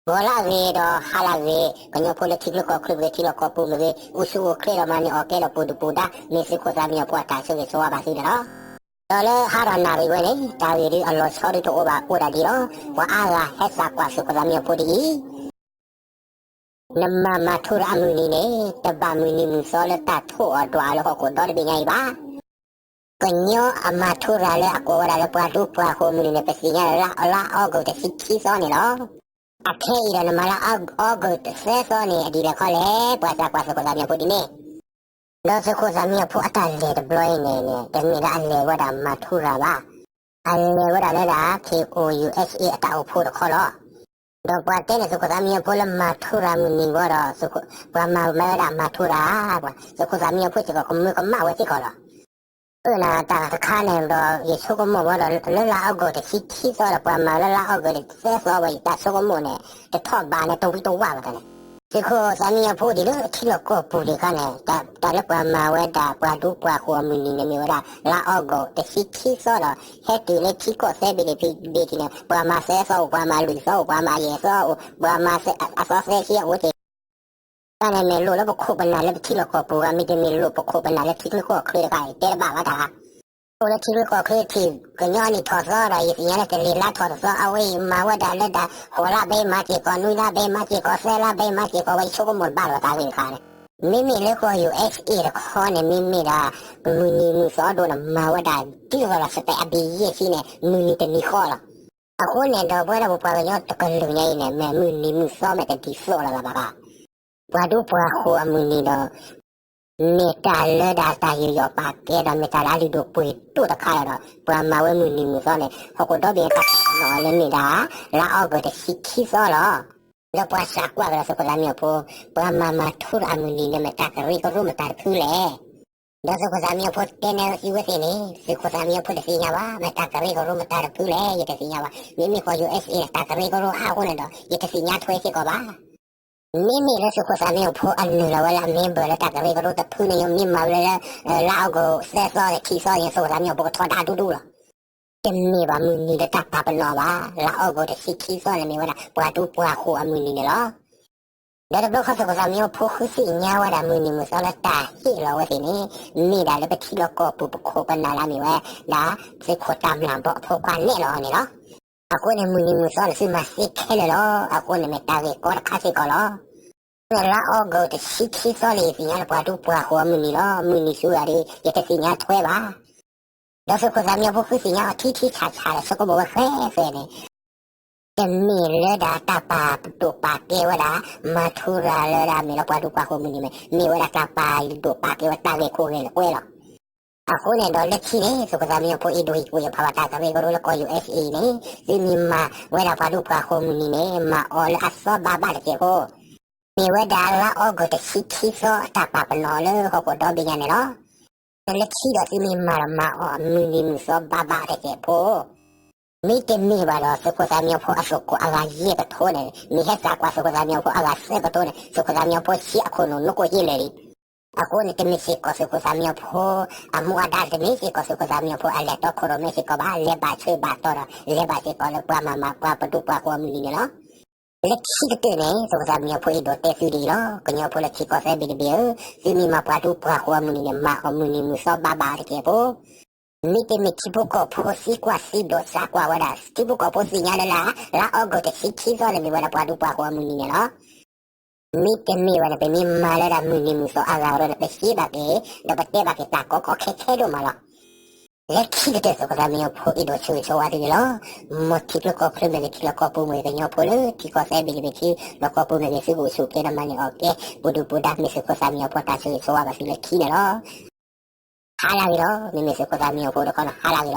ဂီၤလၢအဂ့ၤဒီးဟါလၢအဂ့ၤ ကညီဖိလၢထံချၢကီၢ်ချၢမ့ၢ်ဂ့ၤ ထံလီၢ်ကီၢ်ပူၤမ့ၢ်ဂ့ၤ အိၣ်ဆူၣ်အိၣ်ချ့ဒီးမၤန့ၢ်အီၣ်ကဲဒီးပူၤဒုၣ်ပူၤဒါ မ့ၢ်သုးခိၣ်သးမံအီၤဖိအတၢ်ဆၢဂ့ၤဆၢဝါဘၣ်သုန့ၣ်လီၤ. ဒီးလၢဟါဒီးနၣ်ရံၣ်ဝဲန့ၣ် တၢ်ဂ့ၢ်ဒ်အလီၤဆီဒ်တအိၣ်ဘၣ်အိၣ်ဒၣ်ဒ်လီၤ. ပှၤအါဂၤဟဲသံကွၢ်သုးခိၣ်သးမံအီၤဖိဒ်အံၤ နမၤမၤထူရၤအမုၢ်နံၤန့ၣ် တဘၣ်မုၢ်နံၤမုၢ်သီလၢတၢ်ထိၣ်အီၤဒွးအီၤလၢဟီၣ်ခိၣ်ဒီတဘ့ၣ်ညါအံၤဘၣ်. ကညီအမၤထူရၤလၢအကိးဝဲဒၣ်လၢပှၤဒူပှၤဃိၤအမုၢ်နံၤန့ၣ် ပသ့ၣ်ညါလၢ လါအီကူးတဆံခံသီန့ၣ်လီၤ. အခဲအံၤဒီးနမၤလၢအီကူးတသၢသီန့ၣ် အဒ်လဲၣ်ခီလဲၣ် ပှၤသံကွၢ်သုးခိၣ်သးမံအီၤဖိဒ်န့ၣ် ဒီးသုးခိၣ်သးမံအီၤဖိအတၢ်လဲၤတဘျီအံၤန့ၣ်န့ၣ် တမ့ၢ်လၢအလဲၤဝဲဒၣ်မၤထူရၤဘၣ်. အလဲၤဝဲဒၣ်လၢဒၣ် K O U S A အတၢ်အိၣ်ဖှိၣ်တခီလီၤ. ဒီးပှၤတဲန့ၣ်သုးခိၣ်သးမံအီၤဖိလၢမၤထူရၤမုၢ်နံၤဝဲဒီး ပှၤမၤဝဲဒၣ်မၤထူရၤ ပှၤသုးခိၣ်သးမံအီၤဖိစ့ၢ်ကီးကမၢကမၣ်ဝဲစ့ၢ်ကီးလီၤ. အၢ နတၢ်တခါန့ၣ်ဒီး ယဆိကမိၣ်ဝဲဒီး လၢလါအီကူးတဆံခံသီဒီး ပှၤမၤလၢလါအီကူးတသၢသီဝဲ ယတၢ်ဆိကမိၣ်န့ၣ် တထီၣ်ဘးန့ၣ် တဝံတဝၢ်ဘၣ်တၢ်န့ၣ် သုးခိၣ်သးမံအီၤဖိဒ်လၢထံလီၢ်ကီၢ်ပူၤဒံးခါန့ၣ် တၢ်လၢပှၤမၤဝဲဒၣ်ပှၤဒူပှၤဃိၤအမုၢ်နံၤန့ၣ် မ့ၢ်ဝဲဒၣ် လါအီကူးတဆံခံသီဒီး ဟဲတုၤလၢထံကီၢ်သၢဘ့ၣ်တဘ့ၣ်န့ၣ် ပှၤမၤသၢသီအိၣ် ပှၤမၤလွံၢ်သီအိၣ် ပှၤမၤယဲၢ်သီအိၣ် ပှၤမၤအသီသၢဆံအိၣ်က့ၤ တၢ်န့ၣ်မ့ၢ်လိၣ်လၢပခိၣ်ပနၢ်လၢပထံလီၢ်ကီၢ်ပူၤ မ့တမ့ၢ်လိၣ်ပခိၣ်ပနၢ်လၢထံချၢကီၢ်ချၢတခါ တဲတဘၣ်ဘၣ်တၢ် အိၣ်လၢထံချၢကီၢ်ချၢထံး ကညီနံၣ်ထီၣ်သီဒီး ယသ့ၣ်ညါလၢတလ့ၤလါထီၣ်တသီ အဝဲအံၤမၤဝဲဒၣ်လၢဒၣ် ဃိးလါဘဲမၤစ့ၢ်ကီး နွံလါဘဲမၤစ့ၢ်ကီး သၢလါဘဲမၤစ့ၢ်ကီး ဝဲယဆိကမိၣ်တဘၣ်လီၤတၢ်ဂ့ၢ်တခါန့ၣ် မ့မ့ၢ်လၢကီၢ် U S A တခီန့ၣ် မ့မ့ၢ်ဒၣ် မုၢ်နံၤမုၢ်သီဒိၣ်န့ၣ် မၤဝဲဒၣ်ဒ်သိးဒီး စပဲးအဘ့ၣ်ယဲၢ်ဆံန့ၣ် မုၢ်နံၤတနံၤဃီလီၤ. အဃိန့ၣ်ဒီး ပဝဲဒၣ်ပပှၤကညီတကလုာ်ညါအံၤန့ၣ် မ့ၢ်မုၢ်နံၤမုၢ်သီမ့ၢ်တဒ်သိးလီၤလၢၤဘၣ်ဘၣ် ပှၤဒူပှၤဃိၤအမုၢ်နံၤဒီး မ့ၢ်တၢ်လၢဒၣ်တၢ်ယူးယီၣ်ပာ်ကဲဒီး မ့ၢ်တၢ်လၢအလုၢ်ဒိၣ်ပှ့ၤဒိၣ်တခါလီၤဒီး ပှၤမၤဝဲမုၢ်နံၤမုၢ်သီန့ၣ် ဟီၣ်ခိၣ်ဒီဘ့ၣ်အတၢ်ပာ်ပနီၣ်အီၤလၢမ့ၢ်ဒၣ် လါအီကူးတဆံခံသီလီၤ. ဒီးပှၤသံကွၢ်ကဒီးသုးခိၣ်သးမံအီၤဖိ ပှၤမၤမၤထူရၤအမုၢ်နံၤန့ၣ် မ့ၢ်တၢ်ကရၢကရိမတၤတဖုလဲၣ် ဒီးသုးခိၣ်သးမံအီၤဖိတဲန့ၢ်သုဝဲသ့ၣ်န့ၣ် သုးခိၣ်သးမံအီၤဖိတသ့ၣ်ညါဘၣ် မ့ၢ်တၢ်ကရၢကရိမတၤတဖုလဲၣ် ယတသ့ၣ်ညါဘၣ် မ့မ့ၢ်ကီၢ် U S A န့ၣ် တၢ်ကရၢကရိအါအဃိန့ၣ်ဒီး ယတသ့ၣ်ညါထွဲစ့ၢ်ကီးဘၣ် မ့မ့ၢ်လၢသုးခိၣ်သးမံအီၤဖိအနုာ်လီၤဝဲလၢအ member လၢတၢ်ကရၢကရိတဖုန့ၣ် ယမ့ၢ်မၤဝဲလၢ လါအီကူးသၢသီ ခံသီန့ၣ် သုးခိၣ်သးမံအီၤဖိကထီဒါဒူဒူလီၤ တမ့ၢ်ဘၣ်မုၢ်နံၤလၢတၢ်ပာ်ပနီၣ်ဘၣ် လါအီကူးတဆံခံသီန့ၣ် မ့ၢ်ဝဲဒၣ်ပှၤဒူပှၤဃိၤအမုၢ်နံၤန့ၣ်လီၤ. ဒီးတဘျီခီသုးခိၣ်သးမံအီၤဖိဃုသ့ၣ်ညါဝဲဒၣ်မုၢ်နံၤမုၢ်သီလၢတၢ်ဟ့ၣ်လီၤဝဲသ့ၣ်န့ၣ် မ့ၢ်ဒၣ်လၢပထံလီၢ်ကီၢ်ပူၤပခိၣ်ပနၢ်လၢအမ့ၢ်ဝဲဒၣ် သုးခိၣ်တၢ်မျၢ်ဘီအဖိခွါနဲၣ်လီၤန့ၣ်လီၤ. အဃိန့ၣ်မုၢ်နံၤမုၢ်သီန့ၣ်သုမၤသ့ခဲလၢာ်လီၤ. အဃိန့ၣ်မ့ၢ်တၢ်ဂ့ၢ်ကီတခါစ့ၢ်ကီးလီၤ. လါအီကူးတဆံခံသီလံ ယသ့ၣ်ညါလၢပှၤဒူပှၤဃိၤအမုၢ်နံၤလီၤ. မုၢ်နံၤဆူအံၤဒီး ယတသ့ၣ်ညါထွဲဘၣ်. ဒီးသုးခိၣ်သးမံအီၤဖိဃုသ့ၣ်ညါအီၤထံထံဆးဆးဒီးဆိကမိၣ်ဝဲဃဲဃဲန့ၣ် တမ့ၢ်လၢဒၣ်တၢ်ပာ်ဒိၣ်ပာ်ကဲဝဲဒၣ် မၤထူရၤလၢဒၣ်မ့ၢ်လၢပှၤဒူပှၤဃိၤမုၢ်နံၤမ့ၢ် မ့ၢ်ဝဲဒၣ်တၢ်ပာ်ဒိၣ်ပာ်ကဲဝဲတၢ်ဂ့ၢ်ခိၣ်ဂ့ၢ်လၢကွဲလီၤ. အဃိန့ၣ်ဒီးလၢခံန့ၣ် သုးခိၣ်သးမံအီၤဖိအဲၣ်ဒိးဟ့ၣ်ကူၣ်ဟ့ၣ်ဖးဘၣ်တၢ်ကရၢကရိလၢကီၢ် U S A န့ၣ် သုမ့ၢ်မၤဝဲဒၣ်ပှၤဒူပှၤဃိၤမုၢ်နံၤန့ၣ် မၤအီၤလၢအသီဘၣ်ဘၣ်တစဲးဖိ မ့ၢ်ဝဲဒၣ်လါအီကူးတဆံခံသီ အတၢ်ပာ်ပနီၣ်လၢဟီၣ်ခိၣ်ဒီဘ့ၣ်ညါန့ၣ်လီၤ. လၢခံဒီးသုမ့ၢ်မၤဒီးမၤအီၤမုၢ်နံၤမုၢ်သီဘၣ်ဘၣ်တစဲးဖိ မ့တမ့ၢ်ဘၣ်ဒီး သုးခိၣ်သးမံအီၤဖိအသကိးအဂၤယဲၢ်ကထိန့ၣ် မ့ၢ်ဟဲသံကွၢ်သုးခိၣ်သးမံအီၤဖိအဂၤသၢကထိန့ၣ် သုးခိၣ်သးမံအီၤဖိဆံးအခိၣ်နူာ်နူာ်ကိၣ်ယဲၢ်လၢာ်လံ. အဃိန့ၣ် တမ့ၢ်စ့ၢ်ကီးသုးခိၣ်သးမံအီၤဖိအမူအဒါ တမ့ၢ်စ့ၢ်ကီးသုးခိၣ်သးမံအီၤဖိအလဲၤတီခိၣ်ရိၣ်မဲ စ့ၢ်ကီးဘၣ် လဲၤဘၣ်ဆၢဘၣ်တီၤဒီး လဲၤဘၣ်စ့ၢ်ကီးလၢပှၤမၤမၤပှၤပဒူပှၤဃိၤအမုၢ်နံၤန့ၣ်လီၤ. လၢခံကတၢၢ်န့ၣ် သုးခိၣ်သးမံအီၤဖိအဲၣ်ဒိးတဲသုဒ်အံၤလီၤ. ကညီဖိလၢထံကီၢ်သၢဘ့ၣ်တဘ့ၣ်ဧၢ, သုမ့ၢ်မၤပှၤဒူပှၤဃိၤအမုၢ်နံၤန့ၣ် မၤအီၤမုၢ်နံၤမုၢ်သီဘၣ်ဘၣ်တစဲးဖိ မ့တမ့ၢ်ထံဖိကီၢ်ဖိသံကွၢ်သံဒိးသံကွၢ်ဝဲဒၣ် ထံဖိကီၢ်ဖိသ့ၣ်ညါလၢ လါအီကူးတဆံခံသီန့ၣ် မ့ၢ်ဝဲဒၣ်ပှၤဒူပှၤဃိၤအမုၢ်နံၤန့ၣ်လီၤ. မ့တမ့ၢ်ဝဲန့ၣ် ပမ့ၢ်မၤလၢဒၣ်မုၢ်နံၤမုၢ်သီအဂၤဒီး ပဟံးဘၣ်က့ၤ ဒီးပတဲဘၣ်က့ၤတၢ်ကီကီခဲခဲဒိၣ်မးလီၤ. လၢခံကတၢၢ်သုးခိၣ်သးမံအီၤဖိအဲၣ်ဒိးဆိၣ်ဂ့ၤဆိၣ်ဝါသုန့ၣ်လီၤ. မ်ထံချၢကီၢ်ချၢမ့ၢ်ဂ့ၤ ထံလီၢ်ကီၢ်ပူၤမ့ၢ်ဂ့ၤ ကညီဖိလၢထံကီၢ်သၢဘ့ၣ်တဘ့ၣ် ထံလီၢ်ကီၢ်ပူၤမ့ၢ်ဂ့ၤ သုကအိၣ်ဆူၣ်အိၣ်ချ့ဒီးမၤန့ၢ်အီၣ်ကဲ ပူၤဒုၣ်ပူၤဒါ မ့ၢ်သုးခိၣ်သးမံအီၤဖိတၢ်ဆိၣ်ဂ့ၤဆိၣ်ဝါဘၣ်သုလၢခံန့ၣ်လီၤ. ဟါလၢဂ့ၤလီၤ. မ့မ့ၢ်သုးခိၣ်သးမံအီၤဖိတခီန့ၣ် ဟါလၢဂ့ၤလီၤ.